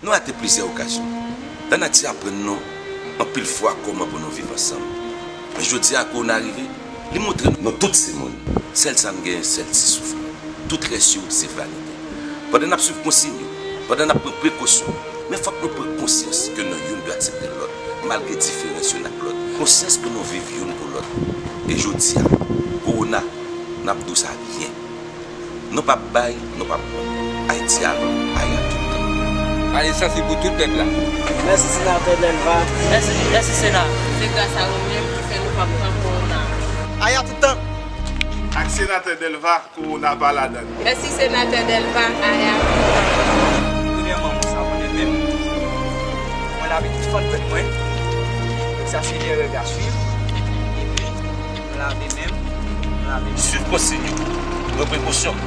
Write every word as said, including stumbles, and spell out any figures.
Nou rate plizyè okazyon. Lanati aprann nou anpil fwa kòman pou nou viv ansanm. Men jodi a, kowona rive, li montre nou, nou tout se moun. Sèl sa n genyen, sèl ti souf nou. Tout rès yo, se vanite. Pandan n ap swiv konsiy yo, pandan n ap pran prekosyon, men fòk nou pran konsyans ke nou youn dwe aksepte lòt, malgre diferans youn ak lòt. Konsyans pou nou viv youn pou lòt. E jodi a, kowona, n ap di w sa byen. Nou p ap bay, nou p ap pran. Ayiti a nou, Aya tout tan. Rezistans li pou tout pèp la. Mèsi, Senatè Delva. Mèsi, mèsi, Sena. Se gras a ou menm ki fè nou p ap pran kowona. Aya tout tan. Ak Senatè Delva, kowona pa ladan l. Mèsi, Senatè Delva. Aya tout tan. Premyèman, mwen sa konnen menm. Mwen lave tout fann tèt mwen. Donk sa se lè règ a swiv. Epi, mwen lave men m. Mwen lave men m. Swiv konsiy yo. Pran prekosyon.